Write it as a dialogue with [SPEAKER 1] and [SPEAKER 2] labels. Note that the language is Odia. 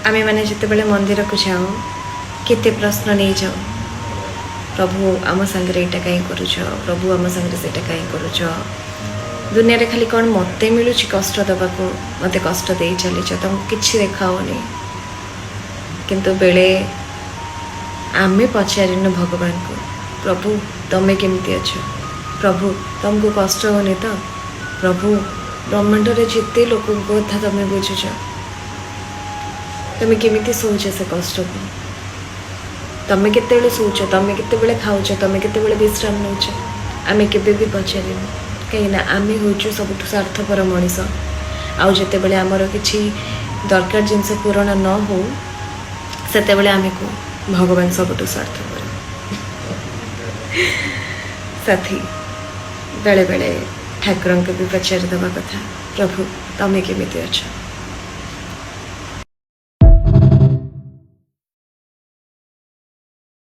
[SPEAKER 1] ଆମେମାନେ ଯେତେବେଳେ ମନ୍ଦିରକୁ ଯାଉ, କେତେ ପ୍ରଶ୍ନ ନେଇଯାଉ। ପ୍ରଭୁ, ଆମ ସାଙ୍ଗରେ ଏଇଟା କାହିଁ କରୁଛ? ପ୍ରଭୁ, ଆମ ସାଙ୍ଗରେ ସେଇଟା କାହିଁ କରୁଛ? ଦୁନିଆରେ ଖାଲି କ'ଣ ମୋତେ ମିଳୁଛି କଷ୍ଟ ଦେବାକୁ? ମୋତେ କଷ୍ଟ ଦେଇ ଚାଲିଛ, ତମକୁ କିଛି ଦେଖାଉନି। କିନ୍ତୁ ବେଳେ ଆମେ ପଚାରିନୁ ଭଗବାନଙ୍କୁ, ପ୍ରଭୁ, ତମେ କେମିତି ଅଛ? ପ୍ରଭୁ, ତମକୁ କଷ୍ଟ ହେଉନି ତ? ପ୍ରଭୁ, ବ୍ରହ୍ମାଣ୍ଡରେ ଯେତେ ଲୋକଙ୍କ କଥା ତମେ ବୁଝୁଛ, ତମେ କେମିତି ସହୁଛ ସେ କଷ୍ଟକୁ? ତମେ କେତେବେଳେ ଶୋଉଛ? ତମେ କେତେବେଳେ ଖାଉଛ? ତମେ କେତେବେଳେ ବିଶ୍ରାମ ନେଉଛ? ଆମେ କେବେ ବି ପଚାରିନୁ, କାହିଁକିନା ଆମେ ହେଉଛୁ ସବୁଠୁ ସ୍ୱାର୍ଥପର ମଣିଷ। ଆଉ ଯେତେବେଳେ ଆମର କିଛି ଦରକାର ଜିନିଷ ପୂରଣ ନ ହଉ, ସେତେବେଳେ ଆମେ କହୁ ଭଗବାନ ସବୁଠୁ ସ୍ୱାର୍ଥପର। ସାଥୀ, ବେଳେବେଳେ ଠାକୁରଙ୍କୁ ବି ପଚାରିଦେବା କଥା, ପ୍ରଭୁ, ତମେ କେମିତି ଅଛ?